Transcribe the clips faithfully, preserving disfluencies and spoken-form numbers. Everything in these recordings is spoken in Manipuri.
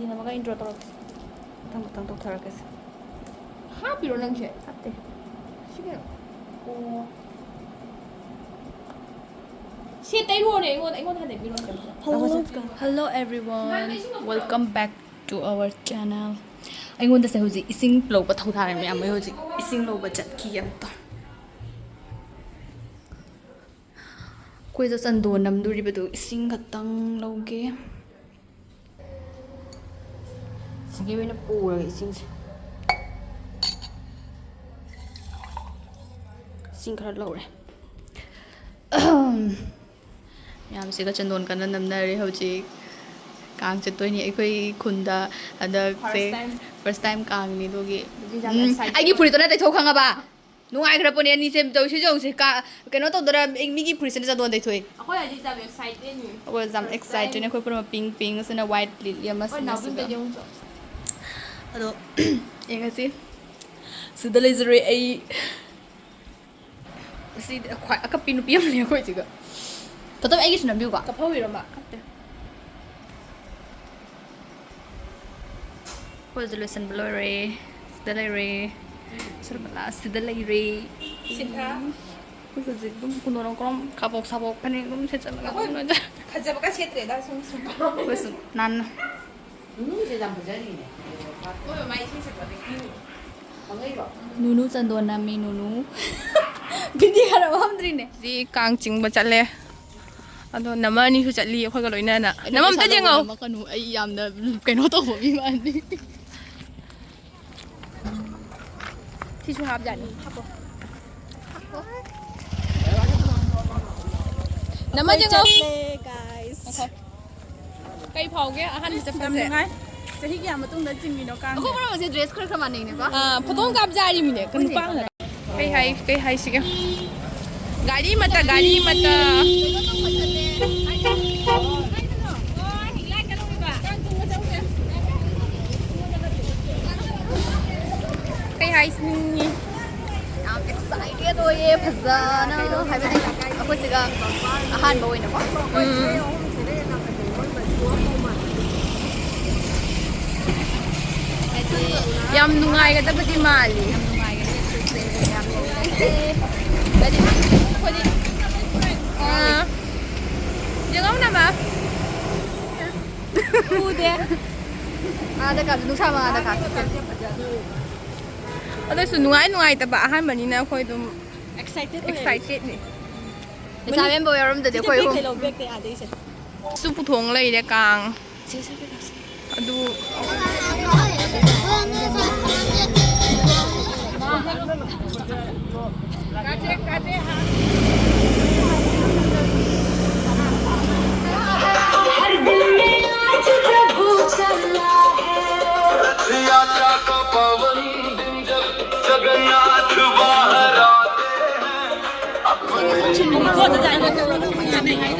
ꯅꯃꯒ intro ꯇꯧꯔꯛꯀꯦ꯫ ꯃꯊꯪ ꯃꯊꯪ ꯇꯧꯊꯔꯛꯀꯦꯁꯦ꯫ ꯍꯥꯞꯄꯤꯔꯣ ꯅꯪꯁꯦ? ꯍꯥꯞꯇꯦ꯫ ꯁꯤ ꯀꯩꯅꯣ? ꯑꯣ꯫ ꯁꯤ ꯇꯩꯔꯣꯅꯦ ꯑꯩꯉꯣꯟꯗ, ꯑꯩꯉꯣꯟꯗ ꯍꯥꯟꯅ ꯇꯩꯕꯤꯔꯣꯅꯦ꯫ Hello, hello everyone, welcome back to our channel. ꯑꯩꯉꯣꯟꯗꯁꯦ ꯍꯧꯖꯤꯛ ꯏꯁꯤꯡ ꯂꯧꯕ ꯊꯧꯗꯥꯔꯦ ꯃꯌꯥꯝ, ꯑꯩ ꯍꯧꯖꯤꯛ ꯏꯁꯤꯡ ꯂꯧꯕ ꯆꯠꯈꯤꯒꯦ ꯑꯝꯇ꯫ ꯑꯩꯈꯣꯏꯗ ꯆꯟꯗꯣꯟ ꯅꯝꯗꯣꯔꯤꯕꯗꯨ ꯏꯁꯤꯡ ꯈꯛꯇꯪ ꯂꯧꯒꯦ꯫ ꯁꯤꯒꯤ ꯑꯣꯏꯅ ꯄꯨꯔꯒ ꯏꯁꯤꯡꯁꯦ, ꯏꯁꯤꯡ ꯈꯔ ꯂꯧꯔꯦ꯫ ꯃꯌꯥꯝꯁꯤꯒ ꯆꯟꯗꯣꯟ ꯀꯟꯅ ꯅꯝꯅꯔꯦ ꯍꯧꯖꯤꯛ꯫ ꯀꯥꯡ ꯆꯠꯇꯣꯏꯅꯤ ꯑꯩꯈꯣꯏ ꯈꯨꯟꯗ ꯍꯟꯗꯛꯁꯦ꯫ First time꯫ First time ꯀꯥꯡꯅꯤ ꯑꯗꯨꯒꯤ꯫ ꯑꯗꯨꯗꯤ ꯌꯥꯝ ꯎꯝ, excited ꯑꯩꯒꯤ ꯑꯣꯏ꯫ ꯐꯨꯔꯤꯠꯇꯣ ꯅꯠꯇ꯭ꯔꯣ ꯈꯪꯉꯕ? ꯅꯨꯡꯉꯥꯏꯈ꯭ꯔ ꯄꯣꯠꯅꯤ ꯑꯅꯤꯁꯦ ꯇꯧꯔꯤꯁꯦ ꯌꯦꯡꯉꯨꯁꯦ꯫ ꯀꯥ-, ꯀꯩꯅꯣ ꯇꯧꯗꯣꯏꯔꯥ? ꯑꯩ ꯃꯤꯒꯤ ꯐꯨꯔꯤꯠꯁꯤꯅ ꯆꯟꯗꯣꯟ ꯇꯩꯊꯣꯛꯏ꯫ ꯑꯩꯈꯣꯏ ꯍꯧꯖꯤꯛ ꯌꯥꯝ excited ꯅꯤ꯫ ꯑꯩꯈꯣꯏ ꯌꯥꯝ excited ꯅꯤ꯫ ꯑꯩꯈꯣꯏ ꯄꯨꯝꯅꯃꯛ pink, pink, ꯑꯁꯤꯅ white ꯂꯤꯠꯂꯤ ꯑꯃꯁꯤꯅ ꯁꯤꯒ꯫ ꯑꯗꯣ, ꯌꯦꯡꯉꯁꯤ꯫ ꯁꯤꯗ ꯂꯩꯖꯔꯦ ꯑꯩ꯫ ꯁꯤꯗꯤ ꯈ꯭ꯋꯥꯏ ꯑꯀꯞꯄꯤ ꯅꯨꯄꯤ ꯑꯃꯅꯦ ꯑꯩꯈꯣꯏ ꯁꯤꯒ꯫ ꯐꯣꯇꯣ ꯑꯩꯒꯤꯁꯨ ꯅꯝꯕꯤꯌꯨꯀꯣ꯫ ꯀꯞꯐꯧꯔꯤꯔꯣ ꯃꯥ? ꯀꯞꯇꯦ꯫ ꯑꯩꯈꯣꯏꯁꯨ ꯂꯣꯏꯁꯤꯟꯕ ꯂꯣꯏꯔꯦ꯫ ꯁꯤꯗ ꯂꯩꯔꯦ꯫ ꯁꯔꯕꯂꯥ ꯁꯤꯗ ꯂꯩꯔꯦ꯫ ꯁꯤꯟꯊꯥ꯫ ꯑꯩꯈꯣꯏ ꯍꯧꯖꯤꯛ ꯑꯗꯨꯝ ꯀꯨꯟꯗꯣꯔꯣꯝ ꯀ꯭ꯔꯣꯝ ꯀꯥꯕꯣꯛ ꯁꯥꯕꯣꯛ ꯐꯅꯦꯛ ꯑꯗꯨꯝ ꯁꯦꯠꯆꯜꯂꯒ ꯑꯩꯈꯣꯏ ꯑꯗꯨꯝ ꯂꯣꯏꯖꯔꯦ꯫ ꯐꯖꯕꯒ ꯁꯦꯠꯇ꯭ꯔꯦꯗ ꯁꯨꯝ ꯁꯨꯝ꯫ ꯑꯩꯈꯣꯏ ꯁꯨꯝ ꯅꯥꯟꯅ꯫ ꯅꯨꯅꯨꯁꯦ ꯌꯥꯝ ꯐꯖꯔꯤꯅꯦ꯫ ꯃꯣꯏ ꯃꯃꯥ ꯏꯁꯩ ꯁꯛꯄꯗꯒꯤ ꯈꯪꯉꯛꯏꯔꯣ? ꯅꯨꯅꯨ ꯆꯟꯗꯣꯟ ꯅꯝꯃꯤ ꯅꯨꯅꯨ꯫ ꯕꯤꯟꯗꯤ ꯈꯔ ꯐꯝꯗ꯭ꯔꯤꯅꯦ꯫ ꯁꯤ ꯀꯥꯡ ꯆꯤꯡꯕ ꯆꯠꯂꯦ꯫ ꯑꯗꯣ ꯅꯃ ꯑꯅꯤꯁꯨ ꯆꯠꯂꯤ ꯑꯩꯈꯣꯏꯒ ꯂꯣꯏꯅꯅ꯫ ꯑꯩꯅ ꯅꯃ ꯑꯝꯇ ꯄꯩꯁꯥ ꯌꯦꯡꯉꯣ꯫ ꯂꯧꯕ ꯅꯝꯃꯛꯀꯅꯨ, ꯑꯩ ꯌꯥꯝꯅ ꯀꯩꯅꯣ ꯇꯧꯕ ꯃꯤ ꯃꯥꯟꯗꯦ꯫ ꯁꯤꯁꯨ ꯍꯥꯞ ꯌꯥꯅꯤ꯫ ꯍꯥꯞꯄꯣ꯫ ꯍꯥꯞꯄꯣ꯫ ꯅꯃ ꯌꯦꯡꯉꯣ꯫ ꯆꯠꯂꯦ, guys꯫ ꯀꯩ ꯐꯥꯎꯒꯦ ꯑꯍꯥꯟꯕ ꯏꯁ, ꯌꯥꯝ ꯆꯠꯄꯁꯦ? ꯅꯨꯡꯉꯥꯏ꯫ ꯆꯍꯤ ꯀꯌꯥ ꯃꯇꯨꯡꯗ ꯆꯤꯡꯉꯤꯅꯣ ꯀꯥꯡꯁꯦ? ꯑꯩꯈꯣꯏ ꯄꯨꯝꯅꯃꯛꯁꯦ dress ꯈꯔ ꯈꯔ ꯃꯥꯟꯅꯩꯅꯦꯀꯣ? ꯑꯥ, ꯐꯣꯇꯣ ꯑꯃ ꯀꯥꯞꯖꯦ ꯍꯥꯏꯔꯤꯃꯤꯅꯦ, ꯅꯨꯄꯥ ꯉꯥꯛꯇ꯫ ꯀꯩ ꯍꯥꯏ-, ꯀꯩ ꯍꯥꯏꯁꯤꯒꯦ? ꯒꯥꯔꯤ ꯑꯃꯇ, ꯒꯥꯔꯤ ꯑꯃꯇ꯫ ꯀꯩ ꯍꯥꯏꯁꯤꯅꯤ? ꯌꯥꯝ excited ꯑꯣꯏꯌꯦ, ꯐꯖꯅ, ꯍꯥꯏꯕꯗꯤ ꯑꯩꯈꯣꯏ ꯁꯤꯒ ꯑꯍꯥꯟꯕ ꯑꯣꯏꯅꯀꯣ꯫ ꯎꯝ꯫ ꯌꯥꯝ ꯅꯨꯡꯉꯥꯏꯒꯗꯕꯗꯤ ꯃꯥꯜꯂꯤ꯫ ꯌꯥꯝ ꯅꯨꯡꯉꯥꯏꯒꯅꯤ꯫ ꯑꯥ꯫ ꯌꯦꯡꯉꯧꯅꯕ꯫ ꯎꯗꯦ꯫ ꯑꯥꯗ ꯀꯥꯁꯦ, ꯅꯨꯡꯁꯥ ꯃꯉꯥꯜꯗ ꯀꯥꯁꯦ꯫ ꯑꯗꯨꯁꯨ ꯅꯨꯡꯉꯥꯏ ꯅꯨꯡꯉꯥꯏꯇꯕ ꯑꯍꯥꯟꯕꯅꯤꯅ ꯑꯩꯈꯣꯏ ꯑꯗꯨꯝ ꯑꯦꯛꯁꯥꯏꯇꯦꯠ ꯑꯣꯏꯔꯦ꯫ ꯑꯦꯛꯁꯥꯏꯇꯦꯠꯅꯤ꯫ ꯂꯩꯁꯥꯕꯤ ꯑꯃꯐꯥꯎ ꯌꯥꯎꯔꯝꯗꯗꯤ ꯁꯤꯁꯦ ꯑꯩꯈꯣꯏ ꯕꯦꯛ ꯑꯍꯨꯝ꯫ ꯀꯩ ꯂꯧ, ꯕꯦꯛ ꯀꯩ ꯑꯥꯗꯩꯁꯦ꯫ ꯁꯨ ꯄꯨꯊꯣꯡ ꯂꯩꯔꯦ ꯀꯥꯡ꯫ ꯑꯗꯨ रथ यात्रा का पावन दिन जब जगन्नाथ बाहर आते हैं।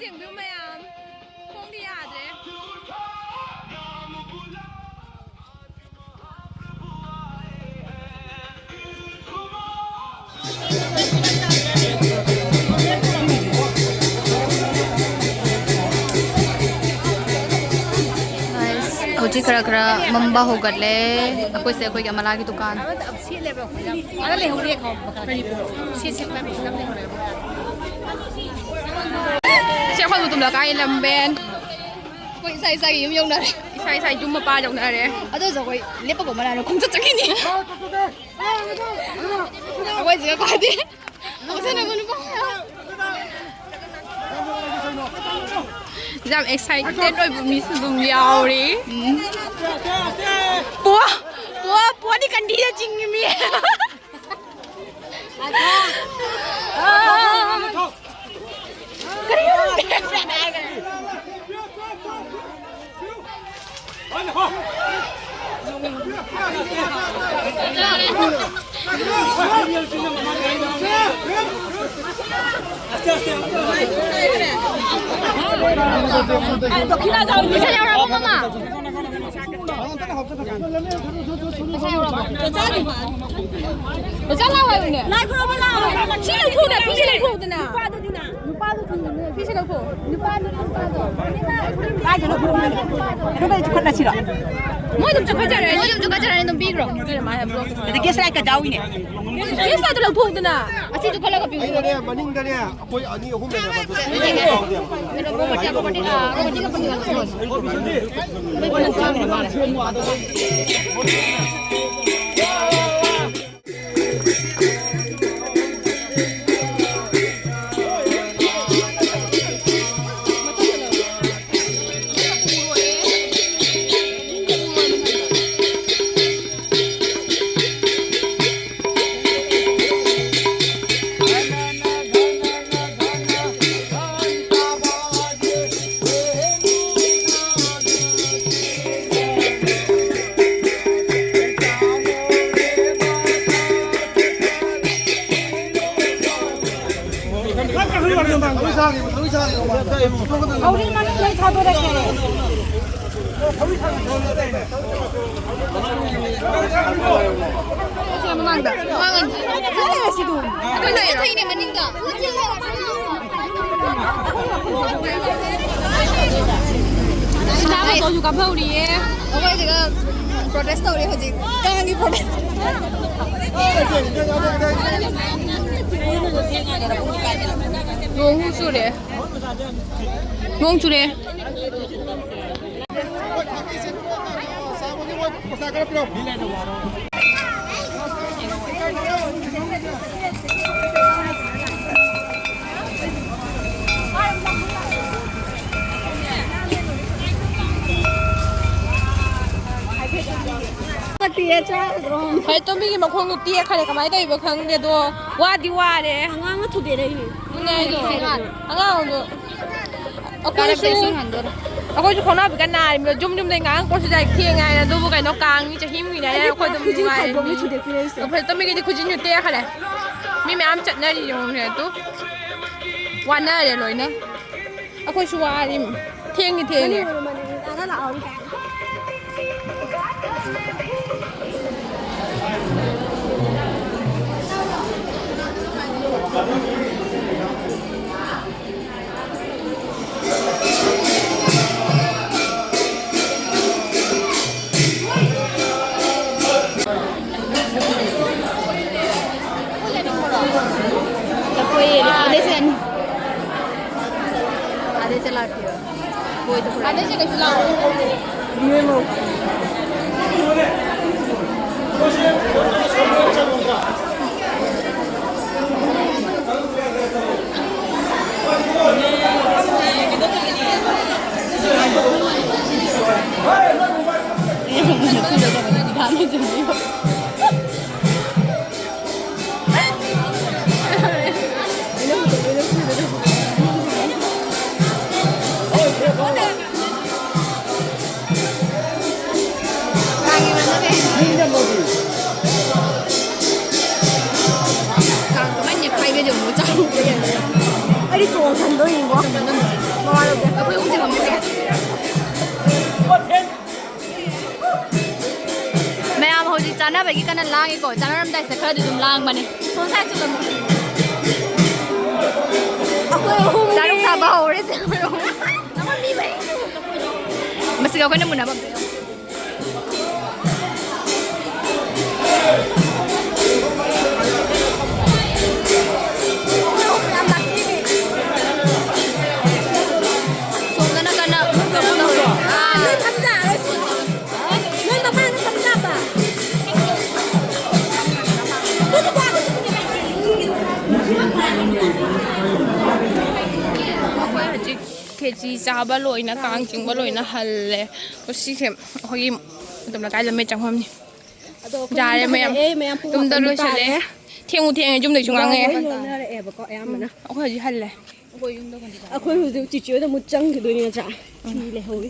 ꯌꯦꯡꯕꯤꯌꯨ ꯃꯌꯥꯝ, ꯈꯣꯡꯗꯤ ꯌꯥꯗ꯭ꯔꯦ꯫ Guys, ꯍꯧꯖꯤꯛ ꯈꯔ ꯈꯔ ꯃꯝꯕ ꯍꯧꯒꯠꯂꯦ꯫ ꯑꯩꯈꯣꯏꯁꯦ ꯑꯩꯈꯣꯏꯒꯤ ꯑꯃꯂꯥꯒꯤ ꯗꯨꯀꯥꯟ꯫ ꯁꯤ ꯑꯩꯈꯣꯏ ꯃꯇꯨꯝ ꯂꯩꯀꯥꯏ ꯂꯝꯕꯦꯟ꯫ ꯑꯩꯈꯣꯏ ꯏꯁꯥ ꯏꯁꯥꯒꯤ ꯌꯨꯝ ꯌꯧꯅꯔꯦ꯫ ꯏꯁꯥ ꯏꯁꯥ ꯌꯨꯝ ꯃꯄꯥ ꯌꯧꯅꯔꯦ꯫ ꯑꯗꯨꯁꯨ ꯑꯩꯈꯣꯏ ꯂꯦꯞꯄꯒꯨꯝꯕ ꯂꯥꯛꯑꯒ ꯈꯣꯡꯆꯠ ꯆꯠꯈꯤꯅꯤ꯫ ꯑꯩꯈꯣꯏ ꯁꯤꯒ ꯈ꯭ꯋꯥꯏꯗꯤ ꯉꯥꯎꯁꯟꯅꯕ ꯅꯨꯄꯥ ꯃꯌꯥꯝ꯫ ꯌꯥꯝ ꯑꯦꯛꯁꯥꯏꯇꯦꯠ ꯑꯣꯏꯕ ꯃꯤꯁꯨ ꯑꯗꯨꯝ ꯌꯥꯎꯔꯤ꯫ ꯎꯝ꯫ ꯄꯣ-, ꯄꯣ-, ꯄꯣꯗꯤ ꯀꯟꯗꯤꯗ ꯆꯤꯡꯉꯤ ꯃꯤ꯫ ꯑꯗ, ꯄꯩꯁꯥ ꯌꯥꯎꯔꯕꯣ, ꯃꯃꯥ? ꯄꯩꯁꯥ ꯌꯥꯎꯔꯕꯣ? ꯄꯩꯁꯥ ꯂꯥꯛꯑꯣ ꯍꯥꯏꯕꯅꯦ꯫ ꯂꯥꯏ ꯈꯨꯔꯨꯝꯕ ꯂꯥꯛꯑꯣ꯫ ꯁꯤ ꯂꯧꯊꯣꯛꯎꯅ, ꯐꯤꯁꯦ ꯂꯧꯊꯣꯛꯎꯗꯅ꯫ ꯅꯨꯄꯥꯗꯨꯗꯤꯅ꯫ ꯅꯨꯄꯥꯗꯨ ꯊꯤꯡꯉꯤꯅꯦ꯫ ꯐꯤꯁꯦ ꯂꯧꯊꯣꯛꯑꯣ꯫ ꯅꯨꯄꯥꯗꯨ, ꯅꯨꯄꯥꯗꯣ꯫ ꯀꯥꯏꯗꯅꯣ ꯈꯨꯔꯨꯝꯕ? ꯀꯩꯅꯣꯗ ꯆꯤꯡꯈꯠꯂꯁꯤꯔꯣ? ꯃꯣꯏ ꯑꯗꯨꯝ ꯆꯠꯈꯠꯆꯔꯅꯤ꯫ ꯃꯣꯏ ꯑꯗꯨꯝ ꯆꯠꯈꯠꯆꯔꯅꯤ, ꯑꯗꯨꯝ ꯄꯤꯈ꯭ꯔꯣ꯫ ꯑꯗꯨꯗꯤ ꯒꯦꯁ ꯂꯥꯏꯠꯀ ꯌꯥꯎꯏꯅꯦ꯫ ꯒꯦꯁ ꯂꯥꯏꯠꯇꯣ ꯂꯧꯊꯣꯛꯎꯗꯅ꯫ ꯑꯁꯤꯁꯨ ꯈꯜꯂꯒ ꯄꯤꯌꯨ꯫ ꯃꯅꯤꯡꯗꯅꯦ, ꯃꯅꯤꯡꯗꯅꯦ꯫ ꯑꯩꯈꯣꯏ ꯑꯅꯤ ꯑꯍꯨꯝ ꯂꯩꯔꯒ ꯑꯗꯨ ꯀꯩꯅꯣ, ꯄꯣꯕꯔꯇꯤ, ꯄꯣꯕꯔꯇꯤ, ꯑꯥ, ꯄꯣꯕꯔꯇꯤ ꯀꯝꯄꯅꯤ ꯉꯥꯛꯇ ꯇꯧꯔꯁꯤ꯫ ꯃꯣꯏ ꯄꯨꯂꯞ ꯆꯥꯃꯤꯟꯅ ꯃꯥꯜꯂꯦ꯫ ꯊꯧꯔꯤ ꯃꯅꯨꯡꯗ ꯊꯥꯗꯣꯔꯛꯀꯦ꯫ ꯁꯤ ꯃꯃꯥꯡꯗ꯫ ꯃꯃꯥꯡ ꯑꯅꯤ꯫ ꯁꯤ ꯂꯩꯔꯦ ꯁꯤꯗꯨ꯫ ꯑꯗꯨ ꯂꯩꯔꯣ? ꯊꯩꯅꯦ ꯃꯅꯤꯡꯗ꯫ ꯁꯤꯗꯥ ꯃꯇꯣꯟꯁꯨ ꯀꯥꯞꯍꯧꯔꯤꯌꯦ꯫ ꯑꯩꯈꯣꯏ ꯁꯤꯗ protest ꯇꯧꯔꯤ ꯍꯧꯖꯤꯛ꯫ ꯀꯥꯡꯒꯤ protest꯫ ꯅꯣꯡ ꯆꯨꯔꯦ꯫ ꯅꯣꯡ ꯆꯨꯔꯦ꯫ ꯍꯣꯏ, ꯇꯣꯝꯕꯤꯒꯤ ꯃꯈꯣꯡꯗꯣ ꯇꯦꯛꯈ꯭ꯔꯦ, ꯀꯃꯥꯏꯅ ꯇꯧꯔꯤꯕ ꯈꯪꯗꯦ, ꯑꯗꯣ ꯋꯥꯗꯤ ꯋꯥꯔꯦ꯫ ꯑꯉꯥꯡꯅ ꯊꯨꯗꯦꯛꯂꯛꯏꯅꯦ꯫ ꯑꯗꯨꯅꯦ ꯍꯥꯏꯗꯣ꯫ ꯑꯉꯥꯡꯗꯣ꯫ ꯑꯩꯈꯣꯏꯁꯨ ꯀꯥꯔꯛꯇ ꯏꯁꯤꯡ ꯍꯥꯟꯗꯣꯔꯦ꯫ ꯑꯩꯈꯣꯏꯁꯨ ꯈꯣꯡꯅꯥꯎ ꯐꯤꯒ ꯅꯥꯔꯤꯕꯅꯤꯗꯣ, ꯖꯨꯝ ꯖꯨꯝꯗꯩ ꯉꯥꯏꯍꯥꯛ ꯀꯣꯛꯁꯤꯗ ꯊꯦꯡꯉꯦ ꯍꯥꯏꯅ꯫ ꯑꯗꯨꯕꯨ ꯀꯩꯅꯣ, ꯀꯥꯡꯅꯤ ꯆꯍꯤ ꯑꯃꯒꯤꯅꯦ ꯍꯥꯏꯅ ꯑꯩꯈꯣꯏ ꯑꯗꯨꯝ ꯈꯨꯖꯤꯟ ꯅꯨꯡꯉꯥꯏꯔꯤꯕꯅꯤ꯫ ꯈꯧꯕꯝꯁꯦ ꯊꯨꯗꯦꯛꯄꯤꯔꯛꯏꯁꯦ꯫ ꯑꯩꯈꯣꯏ ꯇꯨꯝꯃꯤꯒꯤꯗꯤ ꯈꯨꯖꯤꯟꯁꯨ ꯇꯦꯛꯈ꯭ꯔꯦ꯫ ꯃꯤ ꯃꯌꯥꯝ ꯆꯠꯅꯔꯤ ꯌꯦꯡꯉꯨꯅꯦ ꯑꯗꯨ꯫ ꯋꯥꯅꯔꯦ ꯂꯣꯏꯅ꯫ ꯑꯩꯈꯣꯏꯁꯨ ꯋꯥꯔꯤ꯫ ꯊꯦꯡꯉꯤ ꯊꯦꯡꯉꯤ꯫ ꯃꯅꯤꯄꯨꯔ ꯃꯅꯤꯄꯨꯔ ꯇꯥꯅ ꯂꯥꯛꯍꯧꯔꯤ ꯀꯥꯏꯅ꯫ ꯑꯗꯩꯁꯦ ꯂꯥꯛꯀꯦꯕ꯫ ꯑꯗꯩꯁꯦ ꯀꯩꯁꯨ ꯂꯥꯛꯑꯣꯏ꯫ ꯀꯥꯡ ꯀꯃꯥꯏꯅ ꯅꯦꯛꯈꯥꯏꯒꯦ ꯌꯦꯡꯉꯣ, ꯆꯥꯔꯨꯕ ꯌꯥꯏ꯫ ꯑꯩꯗꯤ ꯆꯣꯡ ꯁꯟꯗꯣꯏꯅꯤꯀꯣ꯫ ꯃꯃꯥ ꯂꯧꯗꯦ꯫ ꯑꯩꯈꯣꯏ ꯑꯍꯨꯝꯁꯦ ꯉꯝꯃꯣꯏ꯫ ꯃꯌꯥꯝ ꯍꯧꯖꯤꯛ ꯆꯥꯅꯕꯒꯤ ꯀꯟꯅ ꯂꯥꯡꯉꯤꯀꯣ꯫ ꯆꯥꯅꯔꯝꯗꯥꯏꯁꯤꯗ ꯈꯔꯗꯤ ꯑꯗꯨꯝ ꯂꯥꯡꯕꯅꯦ꯫ ꯑꯩꯈꯣꯏ ꯑꯍꯨꯝ ꯆꯥꯔꯨꯛ ꯁꯥꯕ ꯍꯧꯔꯦ꯫ ꯃꯁꯤꯒ ꯑꯩꯈꯣꯏꯅ ꯃꯨꯟꯅꯕ ꯑꯝꯇ ꯌꯥꯎ꯫ ꯁꯣꯝꯗꯅ ꯀꯟꯅ ꯀꯩꯅꯣ ꯇꯧꯔꯤ꯫ ꯑꯥ꯫ ꯅꯣꯏ ꯃꯃꯥꯡꯗ ꯐꯝꯖꯕ꯫ ꯑꯩꯈꯣꯏ ꯍꯧꯖꯤꯛ ꯈꯦꯆꯤ ꯆꯥꯕ ꯂꯣꯏꯅ, ꯀꯥꯡ ꯆꯤꯡꯕ ꯂꯣꯏꯅ ꯍꯜꯂꯦ꯫ ꯉꯁꯤꯁꯦ ꯑꯩꯈꯣꯏꯒꯤ ꯑꯗꯨꯝ ꯂꯩꯀꯥꯏ ꯂꯝꯃꯦ ꯆꯪꯐꯝꯅꯤ꯫ ꯑꯗꯣ ꯑꯩꯈꯣꯏ ꯌꯥꯔꯦ ꯌꯨꯝꯗ ꯃꯌꯥꯝ꯫ ꯍꯜꯂꯛꯑꯦ, ꯃꯌꯥꯝ ꯄꯨꯡ ꯌꯨꯝꯗ ꯃꯥꯄꯟ ꯂꯣꯏꯁꯜꯂꯦ꯫ ꯇꯥꯔꯦ꯫ ꯊꯦꯡꯉꯨ ꯊꯦꯡꯉꯦ, ꯌꯨꯝꯗꯩꯁꯨ ꯌꯨꯝꯗ ꯉꯥꯡꯉꯛꯑꯦ꯫ ꯂꯣꯏ ꯂꯣꯟꯅꯔꯛꯑꯦꯕꯀꯣ ꯑꯌꯥꯝꯕꯅ꯫ ꯎꯝ, ꯑꯩꯈꯣꯏ ꯍꯧꯖꯤꯛ ꯍꯜꯂꯦ꯫ ꯑꯩꯈꯣꯏ ꯍꯧꯖꯤꯛ ꯆꯤꯆꯦ ꯍꯣꯏꯗ ꯑꯃꯨꯛ ꯆꯪꯈꯤꯗꯣꯏꯅꯤ ꯅꯠꯇ꯭ꯔꯥ? ꯐꯤ ꯂꯩꯍꯧꯔꯤ꯫